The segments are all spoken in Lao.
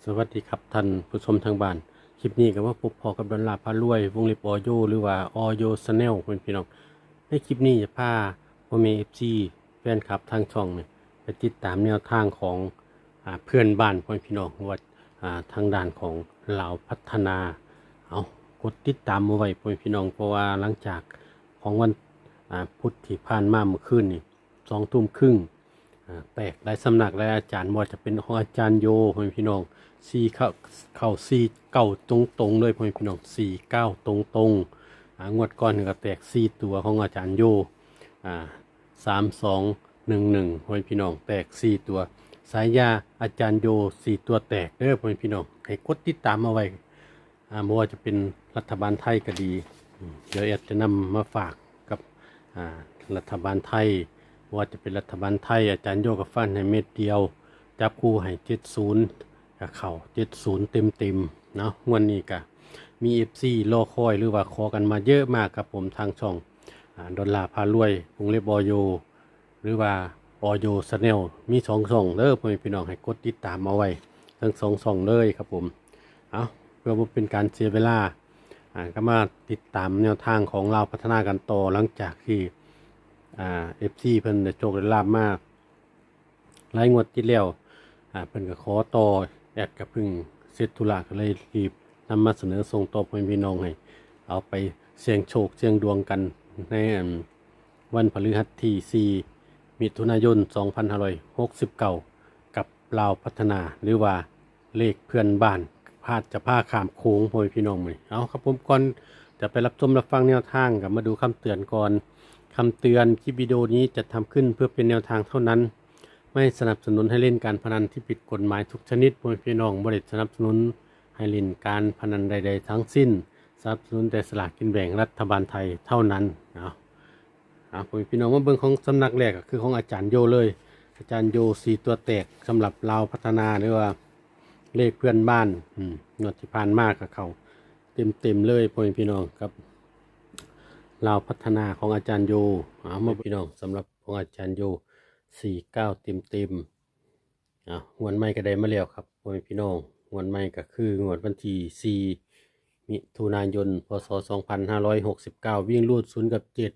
ສະຫວັດດີຄັບທ່ານຜູ້ຊົມທາງບ້ານ. ຄລິບນີ້ກໍມາພົບພໍ້ກັບດອນລາພາລວຍ ວົງເລັບ ອໍໂຢ ຫຼືວ່າ ອໍໂຢ Channel ເພື່ອນພີ່ນ້ອງ. ໃນຄລິບນີ້ຈະພາພໍ່ແມ່ ເອັຟຊີ ແຟນຄລັບທາງຊ່ອງນີ້ ໄປຕິດຕາມແນວທາງຂອງ ອາ ເພື່ອນບ້ານ ເພື່ອນພີ່ນ້ອງ ວ່າ ອາ ທາງດ້ານຂອງລາວພັດທະນາ. ເອົາ ກົດຕິດຕາມເອົາໄວ້ ເພື່ອນພີ່ນ້ອງ, ເພາະວ່າຫຼັງຈາກຂອງວັນ ອາ ພຸດທີ່ຜ່ານມາ ມື້ຄືນນີ້ ສອງທຸ່ມຄຶ່ງ ອາ ແຕກຫຼາຍສຳນັກຫຼາຍອາຈານ, ບໍ່ວ່າຈະເປັນຂອງອາຈານໂຢ ພໍ່ແມ່ພີ່ນ້ອງ ສີ່ ເຂົ້າ ເຂົ້າ ສີ່ເກົ້າ ຕົງໆ ເລີຍ ພໍ່ແມ່ພີ່ນ້ອງ ສີ່ເກົ້າ ຕົງໆ. ອາ ງວດກ່ອນນີ້ກໍແຕກ ສີ່ ຕົວຂອງອາຈານໂຢ ອາ ສາມສອງໜຶ່ງໜຶ່ງ ພໍ່ແມ່ພີ່ນ້ອງ ແຕກ ສີ່ ຕົວ. ສາຍາອາຈານໂຢ ສີ່ ຕົວແຕກເດີ ພໍ່ແມ່ພີ່ນ້ອງ, ໃຫ້ກົດຕິດຕາມເອົາໄວ້. ອາ ບໍ່ວ່າຈະເປັນລັດຖະບານໄທກໍດີ ດຽວແອດຈະນຳມາຝາກກັບ ອາ ລັດຖະບານໄທ. ບໍ່ວ່າຈະເປັນລັດຖະບານໄທ ອາຈານໂຢກໍຟັນໃຫ້ເມັດດຽວ, ຈັບຄູ່ໃຫ້ ເຈັດສູນ ກໍເຂົ້າ ເຈັດສູນ ເຕັມໆ ເນາະ. ງວດນີ້ກໍມີ ເອັຟຊີ ລໍຄອຍ ຫຼືວ່າຂໍກັນມາເຍອະມາກ ກັບຜົມທາງຊ່ອງ ອາ ດອນລາພາລວຍ ວົງເລັບ ອໍໂຢ ຫຼືວ່າ ອໍໂຢ Channel ມີສອງຊ່ອງເດີ ພໍ່ແມ່ພີ່ນ້ອງ, ໃຫ້ກົດຕິດຕາມເອົາໄວ້ທັງສອງຊ່ອງເລີຍຄັບຜົມ. ເອົາ ເພື່ອບໍ່ເປັນການເສຍເວລາ ອາ ກໍມາຕິດຕາມແນວທາງຂອງລາວພັດທະນາກັນຕໍ່. ຫຼັງຈາກທີ່ ອາ ເອັຟຊີ ເພິ່ນໄດ້ໂຊກໄດ້ລາບມາຫຼາຍງວດຕິດແລ້ວ ອາ ເພິ່ນກໍຂໍຕໍ່, ແອດກໍເພິ່ງເສັດທຸລະ ກໍເລີຍຮີບນຳມາສະເໜີສົ່ງຕໍ່ພໍ່ແມ່ພີ່ນ້ອງ ໃຫ້ເອົາໄປສ່ຽງໂຊກສ່ຽງດວງກັນໃນ ອັນ ວັນພະລືຫັດທີ ສີ່ ມິຖຸນາຍົນ ສອງພັນຫ້າຮ້ອຍຫົກສິບເກົ້າ ກັບລາວພັດທະນາ ຫຼືວ່າເລກເພື່ອນບ້ານ ພາດຈະພາຂ້າມໂຂງ ພໍ່ແມ່ພີ່ນ້ອງມື້ນີ້. ເອົາ ຄັບຜົມ, ກ່ອນຈະໄປຮັບຊົມຮັບຟັງແນວທາງ ກໍມາດູຄຳເຕືອນກ່ອນ. ຄຳເຕືອນ, ຄລິບວິດີໂອນີ້ຈັດທຳຂຶ້ນເພື່ອເປັນແນວທາງເທົ່ານັ້ນ, ໄມ່ສະໜັບສະໜູນໃຫ້ຫຼິ້ນການພະນັນທີ່ຜິດກົດໝາຍທຸກຊະນິດ. ພໍ່ແມ່ພີ່ນ້ອງ ບໍ່ໄດ້ສະໜັບສະໜູນໃຫ້ຫຼິ້ນການພະນັນໃດໆທັງສິ້ນ, ສະໜັບສະໜູນແຕ່ສະຫຼາກກິນແບ່ງລັດຖະບານໄທເທົ່ານັ້ນ. ເອົາ ອ່າ ພໍ່ແມ່ພີ່ນ້ອງ ມາເບິ່ງຂອງສຳນັກແລກ ກໍຄືຂອງອາຈານໂຢເລີຍ. ອາຈານໂຢ ສີ່ ຕົວແຕກສຳລັບລາວພັດທະນາ ຫຼືວ່າເລກເພື່ອນບ້ານ. ອືມ ງວດທີ່ຜ່ານມາກໍເຂົ້າເຕັມໆເລີຍ ພໍ່ແມ່ພີ່ນ້ອງ, ກັບລາວພັດທະນາຂອງອາຈານໂຢ. ເອົາ ມາພີ່ນ້ອງ ສຳລັບຂອງອາຈານໂຢ ສີ່ເກົ້າ ເຕັມໆ. ເອົາ ງວດໃໝ່ກໍໄດ້ມາແລ້ວຄັບ ພໍ່ແມ່ພີ່ນ້ອງ. ງວດໃໝ່ກໍຄືງວດວັນທີ ສີ່ ມິຖຸນາຍົນ ພ.ສ. ສອງພັນຫ້າຮ້ອຍຫົກສິບເກົ້າ, ວິ່ງຮູດ ສູນ ກັບ ເຈັດ,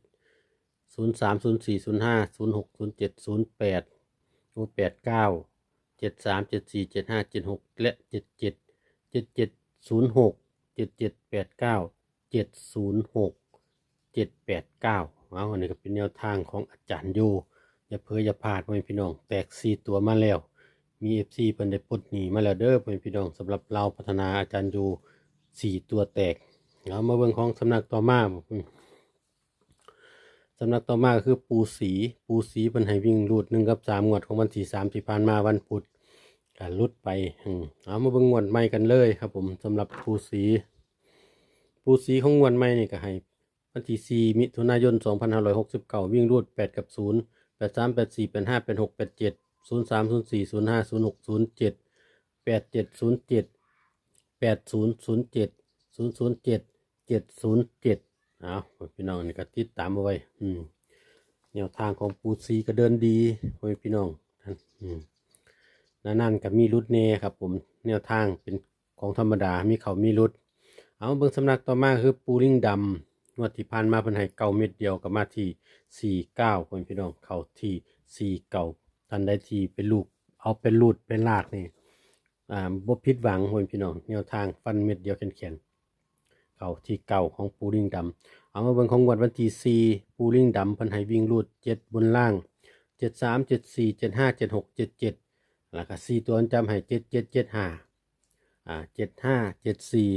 ສູນ ສາມ ສູນ ສີ່ ສູນ ຫ້າ ສູນ ຫົກ ສູນ ເຈັດ ສູນ ແປດ ໂອ ແປດ ເກົ້າ ເຈັດ ສາມ ເຈັດ ສີ່ ເຈັດ ຫ້າ ເຈັດ ຫົກ ແລະ ເຈັດ ເຈັດ ເຈັດ ເຈັດ ສູນ ຫົກ ເຈັດ ເຈັດ ແປດ ເກົ້າ ເຈັດ ສູນ ຫົກ ເຈັດ ແປດ ເກົ້າ. ເອົາ ອັນນີ້ກໍເປັນແນວທາງຂອງອາຈານໂຢ, ຢ່າເຜີຢ່າພາດ ພໍ່ແມ່ພີ່ນ້ອງ, ແຕກ ສີ່ ຕົວມາແລ້ວ. ມີ ເອັຟຊີ ເພິ່ນໄດ້ປົດໜີ້ມາແລ້ວເດີ ພໍ່ແມ່ພີ່ນ້ອງ, ສຳລັບລາວພັດທະນາ ອາຈານໂຢ ສີ່ ຕົວແຕກ. ເອົາ ມາເບິ່ງຂອງສຳນັກຕໍ່ມາ. ສຳນັກຕໍ່ມາກໍຄືປູ່ສີ, ປູ່ສີເພິ່ນໃຫ້ວິ່ງຮູດ ໜຶ່ງ ກັບ ສາມ ງວດຂອງວັນທີ ສາມ ທີ່ຜ່ານມາ ວັນພຸດ ກໍຫຼຸດໄປ. ເອົາ ມາເບິ່ງງວດໃໝ່ກັນເລີຍຄັບຜົມ. ສຳລັບປູ່ສີ, ປູ່ສີຂອງງວດໃໝ່ນີ້ກໍໃຫ້ວັນທີ ສີ່ ມິຖຸນາຍົນ ສອງພັນຫ້າຮ້ອຍຫົກສິບເກົ້າ, ວິ່ງຮູດ ແປດ ກັບ ສູນ, ແປດ ສາມ ແປດ ສີ່ ແປດ ຫ້າ ແປດ ຫົກ ແປດ ເຈັດ ສູນ ສາມ ສູນ ສີ່ ສູນ ຫ້າ ສູນ ຫົກ ສູນ ເຈັດ ແປດ ເຈັດ ສູນ ເຈັດ ແປດ ສູນ ສູນ ເຈັດ ສູນ ສູນ ເຈັດ ເຈັດ ສູນ ເຈັດ. ເອົາ ພີ່ນ້ອງ ອັນນີ້ກໍຕິດຕາມເອົາໄວ້. ອືມ ແນວທາງຂອງປູ່ສີກໍເດີນດີ ພໍ່ແມ່ພີ່ນ້ອງ. ອືມ ນານໆກໍມີຫຼຸດແດ່ຄັບຜົມ, ແນວທາງເປັນຂອງທຳມະດາ, ມີເຂົ້າມີຫຼຸດ. ເອົາ ເບິ່ງສຳນັກຕໍ່ມາຄືປູ່ລິງດຳ, ງວດທີ່ຜ່ານມາເພິ່ນໃຫ້ເກົ້າເມັດດຽວ ກໍມາທີ່ ສີ່ເກົ້າ ພໍ່ແມ່ພີ່ນ້ອງ, ເຂົ້າທີ່ ສີ່ເກົ້າ. ທ່ານໃດທີ່ໄປລູກ ເອົາໄປຮູດໄປລາກນີ້ ອ່າ ບໍ່ຜິດຫວັງ ພໍ່ແມ່ພີ່ນ້ອງ, ແນວທາງຟັນເມັດດຽວແຂນໆ ເຂົ້າທີ່ເກົ້າຂອງປູ່ລິງດຳ. ເອົາ ມາເບິ່ງຂອງງວດວັນທີ ສີ່ ປູ່ລິງດຳ ເພິ່ນໃຫ້ວິ່ງຮູດ ເຈັດ ບົນລ່າງ, ເຈັດ ສາມ ເຈັດ ສີ່ ເຈັດ ຫ້າ ເຈັດ ຫົກ ເຈັດ ເຈັດ ແລ້ວກໍ ສີ່ ຕົວ ມັນຈຳໃຫ້ ເຈັດ ເຈັດ ເຈັດ ຫ້າ ອ່າ ເຈັດ ຫ້າ ເຈັດ ສີ່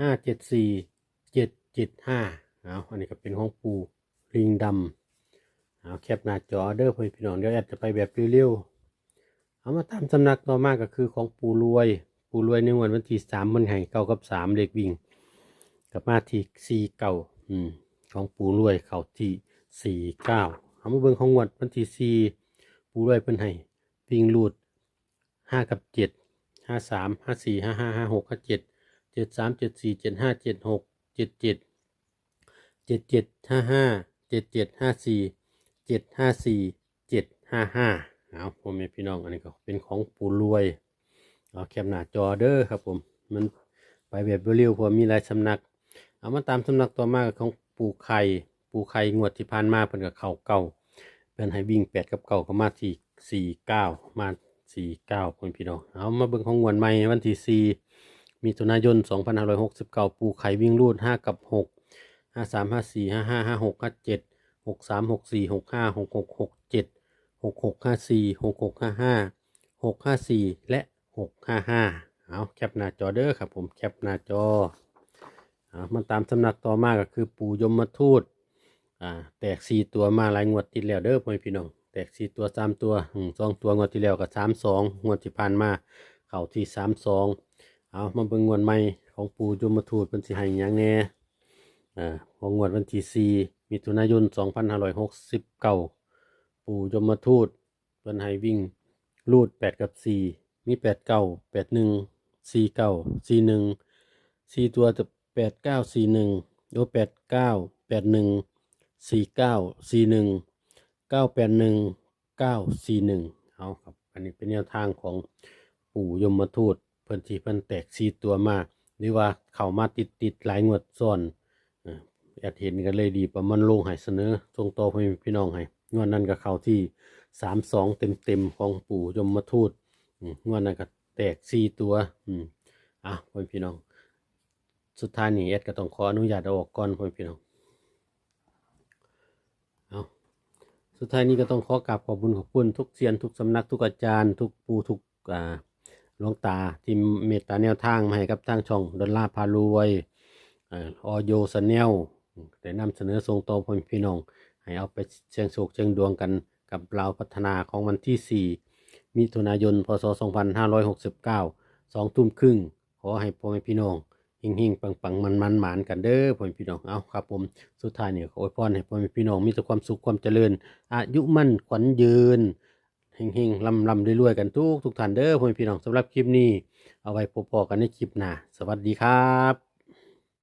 ຫ້າ ເຈັດ ສີ່ ເຈັດ ເຈັດ ຫ້າ. ເອົາ ອັນນີ້ກໍເປັນຂອງປູ່ລິງດຳ. ເອົາ ແຄປໜ້າຈໍເດີ ພໍ່ແມ່ພີ່ນ້ອງ, ດຽວແອດຈະໄປແບບເລັວໆ. ເອົາ ມາຕາມສຳນັກຕໍ່ມາ ກໍຄືຂອງປູ່ລວຍ. ປູ່ລວຍໃນງວດວັນທີ ສາມ ເພິ່ນໃຫ້ ເກົ້າ ກັບ ສາມ ເລກວິ່ງ, ກໍມາທີ່ ສີ່ເກົ້າ. ອືມ ຂອງປູ່ລວຍເຂົ້າທີ່ ສີ່ເກົ້າ. ເອົາ ມາເບິ່ງຂອງງວດວັນທີ ສີ່ ປູ່ລວຍເພິ່ນໃຫ້ວິ່ງຮູດ ຫ້າ ກັບ ເຈັດ, ຫ້າ ສາມ ຫ້າ ສີ່ ຫ້າ ຫ້າ ຫ້າ ຫົກ ຫ້າ ເຈັດ ເຈັດ ສາມ ເຈັດ ສີ່ ເຈັດ ຫ້າ ເຈັດ ຫົກ ເຈັດ ເຈັດ ເຈັດ ເຈັດ ຫ້າ ຫ້າ ເຈັດ ເຈັດ ຫ້າ ສີ່ ເຈັດ ຫ້າ ສີ່ ເຈັດ ຫ້າ ຫ້າ. ເອົາ ພໍ່ແມ່ພີ່ນ້ອງ, ອັນນີ້ກໍເປັນຂອງປູ່ລວຍ. ເອົາແຄປໜ້າຈໍເດີຄັບຜົມ ມັນໄປແບບເລັວໆ ເພາະວ່າມີຫຼາຍສຳນັກ. ເອົາ ມາຕາມສຳນັກຕໍ່ມາຂອງປູ່ໄຂ່. ປູ່ໄຂ່ງວດທີ່ຜ່ານມາເພິ່ນກໍເຂົ້າເກົ້າ ເພິ່ນໃຫ້ວິ່ງແປດກັບເກົ້າ ກໍມາທີ່ສີ່ເກົ້າ ມາສີ່ເກົ້າ ພໍ່ແມ່ພີ່ນ້ອງ. ເອົາ ມາເບິ່ງຂອງງວດໃໝ່ວັນທີສີ່ ມິຖຸນາຍົນ ສອງພັນຫ້າຮ້ອຍຫົກສິບເກົ້າ ປູ່ໄຂ່ວິ່ງຮູດຫ້າກັບຫົກ ຫ້າສາມ ຫ້າສີ່ ຫ້າຫ້າ ຫ້າຫົກ ຫ້າເຈັດ ຫົກສາມ ຫົກສີ່ ຫົກຫ້າ ຫົກຫົກ ຫົກເຈັດ ຫົກຫົກ ຫ້າສີ່ ຫົກຫົກ ຫ້າຫ້າ ຫົກຫ້າສີ່ ແລະ ຫົກຫ້າຫ້າ. ເອົາ ແຄປໜ້າຈໍເດີຄັບຜົມ ແຄປໜ້າຈໍ. ເອົາ ມາຕາມສຳນັກຕໍ່ມາກໍຄືປູ່ຍົມມະທູດ ອ່າ ແຕກສີ່ຕົວມາຫຼາຍງວດຕິດແລ້ວເດີ ພໍ່ແມ່ພີ່ນ້ອງ. ແຕກສີ່ຕົວ ສາມຕົວ ອືມ ສອງຕົວ ງວດທີ່ແລ້ວກໍສາມສອງ ງວດທີ່ຜ່ານມາເຂົ້າທີ່ສາມສອງ. ເອົາ ມາເບິ່ງງວດໃໝ່ຂອງປູ່ຍົມມະທູດ ເພິ່ນຊິໃຫ້ຫຍັງແດ່. ເອີ ຂອງງວດວັນທີສີ່ ມິຖຸນາຍົນ ສອງພັນຫ້າຮ້ອຍຫົກສິບເກົ້າ ປູ່ຍົມມະທູດ ເພິ່ນໃຫ້ວິ່ງຮູດແປດກັບສີ່ ມີແປດເກົ້າ ແປດໜຶ່ງ ສີ່ເກົ້າ ສີ່ໜຶ່ງ ສີ່ຕົວ ແປດເກົ້າ ສີ່ໜຶ່ງ ໂອ ແປດເກົ້າ ແປດໜຶ່ງ ສີ່ເກົ້າ ສີ່ໜຶ່ງ ເກົ້າແປດໜຶ່ງ ເກົ້າສີ່ໜຶ່ງ. ເອົາ ຄັບ ອັນນີ້ເປັນແນວທາງຂອງປູ່ຍົມມະທູດ ເພິ່ນທີ່ເພິ່ນແຕກສີ່ຕົວມາ ຫຼືວ່າເຂົ້າມາຕິດໆຫຼາຍງວດຊ້ອນ. ເອີ ແອດເຫັນກໍເລີຍໄດ້ປະມວນລົງໃຫ້ ສະເໜີສົ່ງຕໍ່ພໍ່ແມ່ພີ່ນ້ອງໃຫ້. ງວດນັ້ນກໍເຂົ້າທີ່ສາມສອງເຕັມໆຂອງປູ່ຍົມມະທູດ. ອືມ ງວດນັ້ນກໍແຕກສີ່ຕົວ. ອືມ ອ່ະ ພໍ່ແມ່ພີ່ນ້ອງ ສຸດທ້າຍນີ້ແອດກໍຕ້ອງຂໍອະນຸຍາດເອົາອອກກ່ອນ ພໍ່ແມ່ພີ່ນ້ອງ. ເອົາ ສຸດທ້າຍນີ້ກໍຕ້ອງຂໍກາບຂອບບຸນຂອບຄຸນທຸກຊຽນ ທຸກສຳນັກ ທຸກອາຈານ ທຸກປູ່ ທຸກ ອ່າ ຫຼວງຕາ ທີ່ເມດຕາແນວທາງມາໃຫ້ກັບທາງຊ່ອງດອນລາພາລວຍ ເອີ ອອໂຍ Channel ໄດ້ນຳສະເໜີສົ່ງຕໍ່ພໍ່ແມ່ພີ່ນ້ອງ ໃຫ້ເອົາໄປສ່ຽງໂຊກສ່ຽງດວງກັນກັບລາວພັດທະນາຂອງວັນທີສີ່ ມິຖຸນາຍົນ ພ.ສ. ສອງພັນຫ້າຮ້ອຍຫົກສິບເກົ້າ ສອງທຸ່ມຄຶ່ງ. ຂໍໃຫ້ພໍ່ແມ່ພີ່ນ້ອງເຮັງໆ ປັງໆ ມັນໆ ໝານກັນເດີພໍ່ແມ່ພີ່ນ້ອງ. ເອົາ ຄັບຜົມ ສຸດທ້າຍນີ້ຂໍອວຍພອນໃຫ້ພໍ່ແມ່ພີ່ນ້ອງມີແຕ່ຄວາມສຸກຄວາມຈະເລີນ ອາຍຸໝັ້ນຂວັນຍືນ ເຮັງໆ ລ່ຳໆ ລວຍໆ ກັນທຸກໆທ່ານເດີພໍ່ແມ່ພີ່ນ້ອງ. ສຳລັບຄລິບນີ້ເອົາໄວ້ພົບພໍ້ກັນໃນຄລິບໜ້າ. ສະຫວັດດີຄັບ.